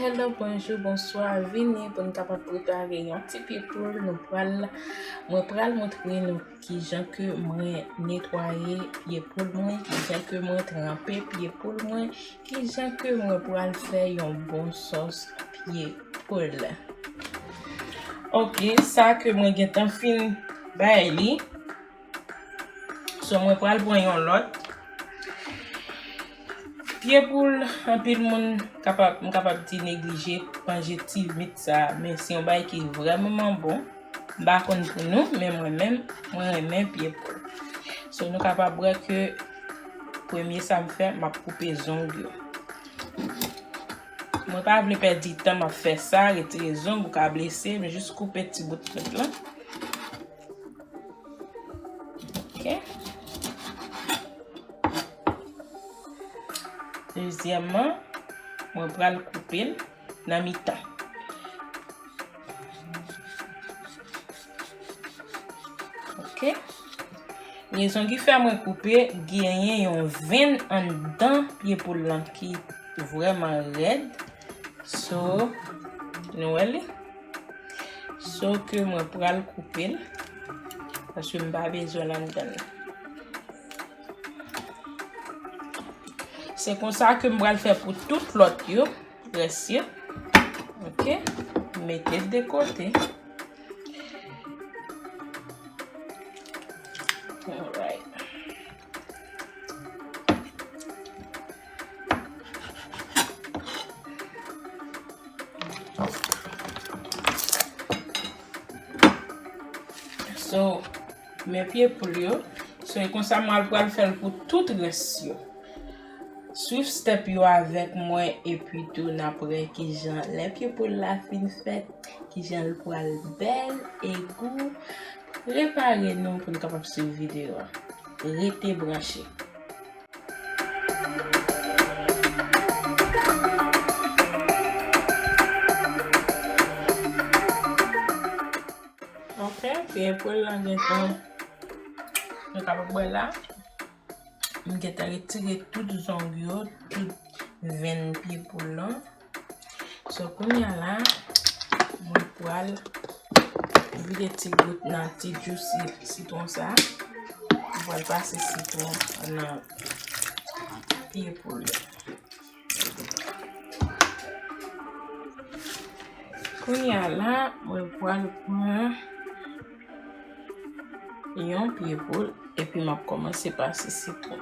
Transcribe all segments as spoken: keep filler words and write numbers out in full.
Hello, bonjou, bonswa. Vini pou n kapab prepare yon ti pye poul. Nou pral, mwen pral montre nou kijan ke mwen netwaye pye poul mwen, kijan ke mwen tranpe pye poul mwen, kijan ke mwen pral fè yon bon sòs pye poul. Ok, sa ke mwen gentan fin bay li. So, mwen pral pran yon lòt. Pye poul, anpil moun kapab, m kapab di neglije manje ti vit sa, men se yon bagay ki vrèman bon. M pa konn pou nou, men mwen menm, mwen renmen pye poul. So, nou kapab wè ke premye sa m fè, m ap koupe zong yo. Mwen pa vle pèdi tan, m ap fè sa, retire zong, ou ka blese, men jis koupe ti bout vyann lan. Ok. Dezyèmman, mwen pral koupe l nan mitan. Ok. Rezon ki fè mwen koupe, genyen yon venn anndan pye poul lan ki vrèman rèd. So, nou wè li? So ke mwen pral koupe l, paske m pa bezwen l anndan l. Se konsa ke m pral fè pou tout lòt yo, rès yo. Ok, mete l de kote. Alright. So, men pye poul yo. So, e konsa mwen pral fè l pou tout rès yo. Swiv step yo avèk mwen epi tou n ap wè kijan lè pye poul la fin fèt, kijan l pral bèl e gou. Prepare nou pou n kapab swiv videyo a. Rete branche. Ok, pye poul lan gentan. Nou kapab wè la. M gentan retire tout zong yo, tout venn pye poul lan. So, kounye a la, mwen pral vide ti gout nan ti juice sitwon sa. Mwen pral pase sitwon nan pye poul yo. Kounye a la, mwen pral pran yon pye poul, epi m ap kòmanse pase sitwon.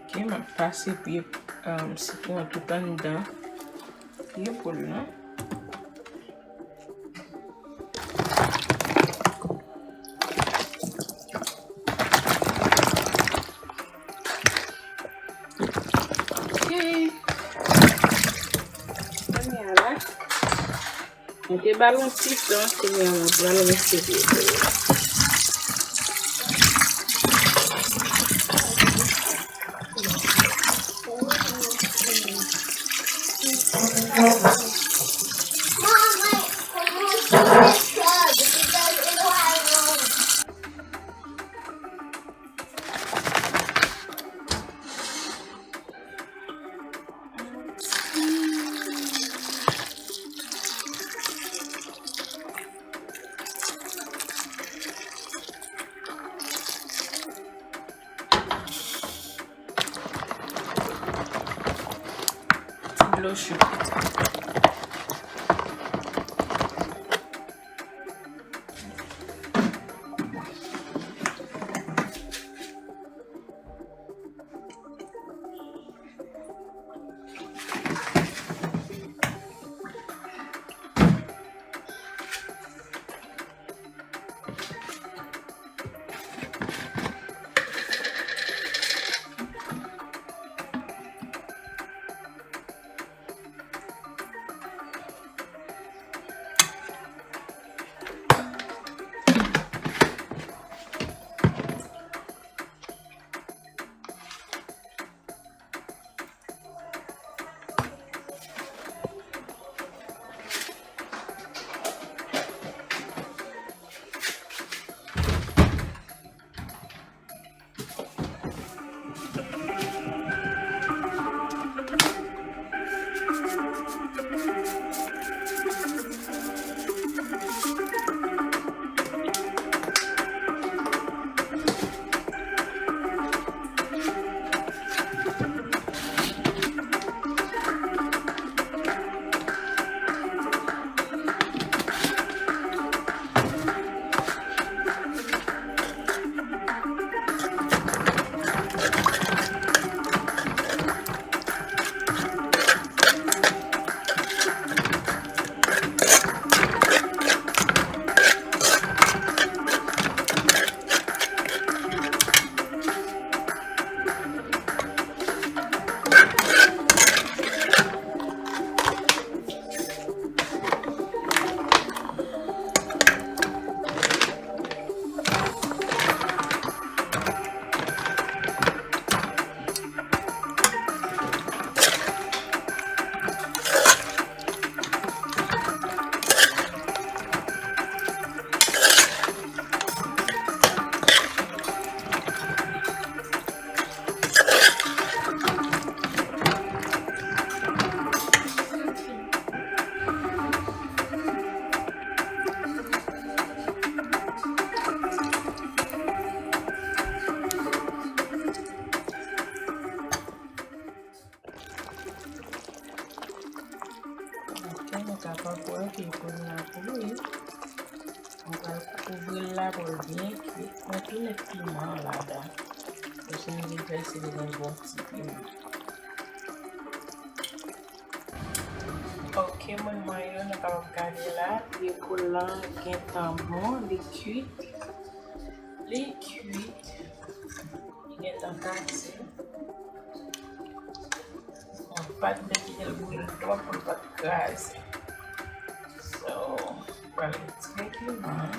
Ok, m ap pase pye, um, sitwon tout anndan pye poul lan. Ok. Kounye a la, mwen te ba l yon ti tan, kounye a mwen pral rinse pye poul yo. Ti dlo cho. Ok, nou kapab wè ke pou l la bouyi. Mwen pral kouvri l la pou l byen kuit. Mwen tou met piman an ladan. Paske m vin fè se li gen bon ti piman. Ok, moun mwen yo, nou kapab gade la. Pye poul lan gentan bon, li kuit. Li kuit. Li gentan kase. Mwen pa t vle kite l bouyi twòp pou l pa t kraze. So, pral retire piman.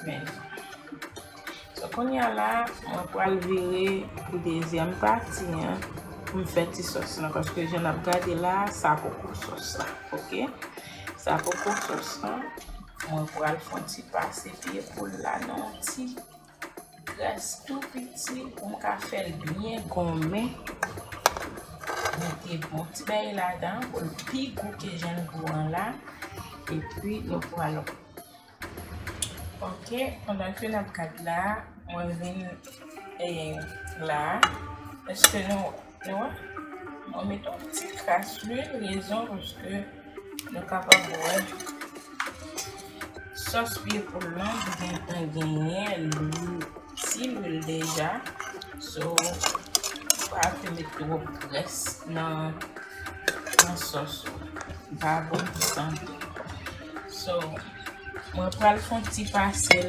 Men. So, kounye a la, mwen pral vire pou dezyèm pati an, pou m fè ti sòs lan, paske jan n ap gade la, sa poko sòs la, ok? Sa poko sòs lan, mwen pral fè yon ti pase pye poul la nan yon ti grès tou piti pou m ka fè l byen gonmen. Mete bon ti bagay ladan pou l pi gou ke jan l gou an la. Epi nou pral Ok, pandan ke n ap gad la, mwen vin, eh, la. Èske nou, nou wè? Mwen met yon ti kras lwil, rezon paske nou kapab wè sòs pye poul lan, li gentan genyen lwil, ti lwil deja. So, pa vle met twòp grès nan, nan sòs ou. Li pa bon pou sante. So, mwen pral fè yon ti pase l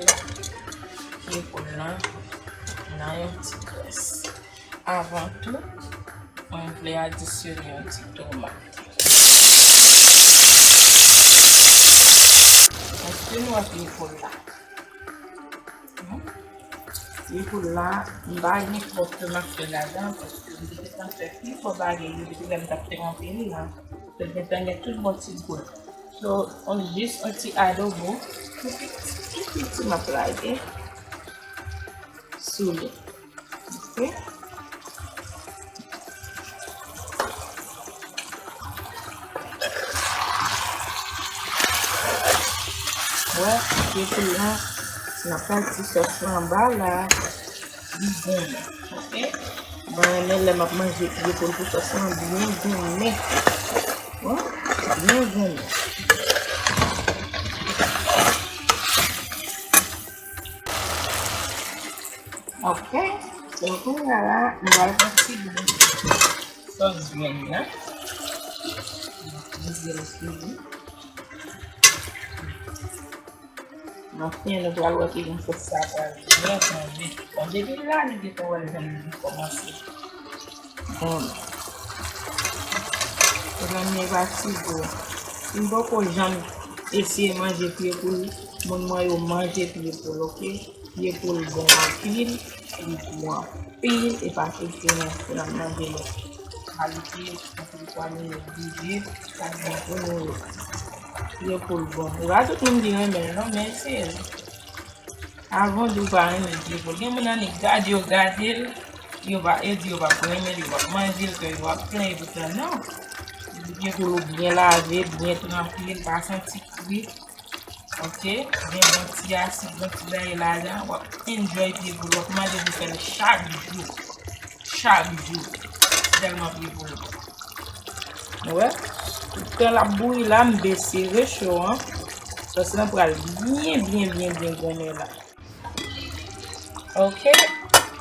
pye poul lan nan yon ti grès. Avan tou, mwen vle adisyone yon ti tomat. Èske nou wè pye poul la? Hmm? Pye poul la, m pa gen twòp ke m ap fè ladan, paske m te gentan fè pi fò bagay yo depi lè m t ap trempe li an. Li gentan gen tout bon ti gou l. So, on, jis yon ti adobo, tou piti, tou piti m ap lage sou li. Ok. Wè, pye poul lan, n ap fè ti sòs lan anba la. Li gonmen, ok? Mwen renmen lè m ap manje pye poul pou sòs lan byen gonmen. Wè, byen gonmen. Ok. Donk, kounye a la, m pral fè ti bout sòs grenn nan. M ap poze l sou li. Anfen, nou pral wè kijan sòs sa pral byen tonbe. Bon, depi la, nou gentan wè l jan li kòmanse. Bon. Mezanmi, e pa ti gou. Si n poko janm eseye manje pye poul, moun mwen yo manje pye poul, ok? Pye poul bon anpil, li gou anpil, e pa kesyon nan si n ap manje lè kalite, anpil fwa nou oblije, sa bon pou nou yo. Pye poul bon. E pa tout moun ki renmen l non, men eseye l. Avan w di w pa renmen pye poul. Gen moun annik gade yo gade l, yo pa, yo di yo p ap renmen l, yo p ap manje l, kè yo ap plenyen poutan non. Pye poul ou byen lave, byen tranpe, l pa santi kri. Ok, gen bon ti asid, bon ti bagay ladan, w ap enjoy pye poul, w ap mande pou fè l chak jou. Chak jou. Tèlman pye poul bon. Nou wè? Tan l ap bouyi la, m bese recho an. Sòs lan pral byen, byen, byen, byen gonmen la. Ok?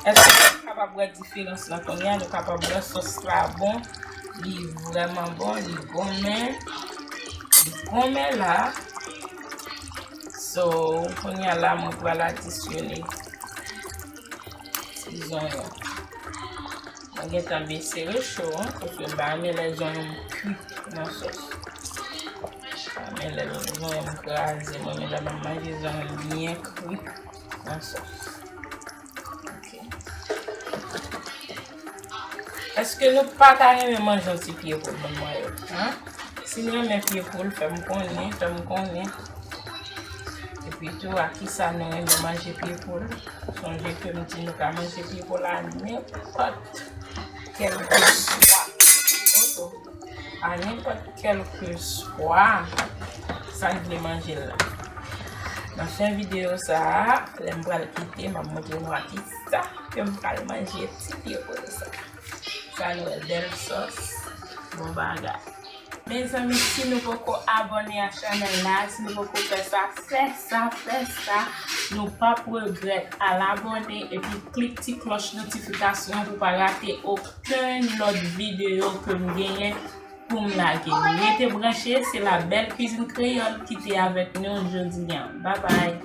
Èske nou kapab wè diferans lan kounye a? Nou kapab wè sòs la bon. Li vrèman bon. Li gonmen. Li gonmen la. So, kounye a la, mwen pral adisyone ti zonyon. Mwen gentan bese recho an, paske m pa renmen lè zonyon m kwi nan sòs. M pa renmen lè zonyon m kraze. Mwen menm lè m ap manje zonyon m byen kwi nan sòs. Ok. Èske nou pa ta renmen manje yon ti pye poul, moun mwen yo? Hein? Si n renmen pye poul, fè m konnen, fè m konnen. Epi tou, a kisa nou renmen manje pye poul? Sonje ke m di nou ka manje pye poul a nenpòt kèlkeswa. A nenpòt kèlkeswa sa n vle manje l la. Nan fen videyo sa a, lè m pral kite, m ap montre nou a kisa ke m pral manje ti pye poul sa. Sa nou wè, bèl sòs, bon bagay. Mezanmi, si nou poko abòne a chanèl la, si nou poko fè sa, fè sa, fè sa. Nou p ap regrèt. Al abòne epi klik ti klòch notifikasyon pou pa rate okenn lòt videyo ke m genyen pou m lage. Rete branche, se La Belle Cuisine Créole ki te avèk nou jodi a. Babay!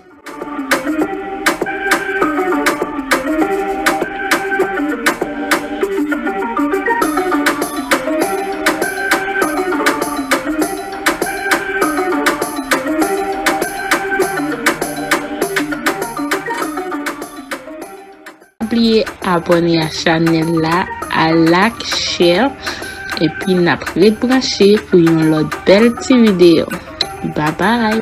Pa bliye abòne a chanèl la, a like, share, epi n ap ret branche pou yon lòt bèl ti videyo. Babay!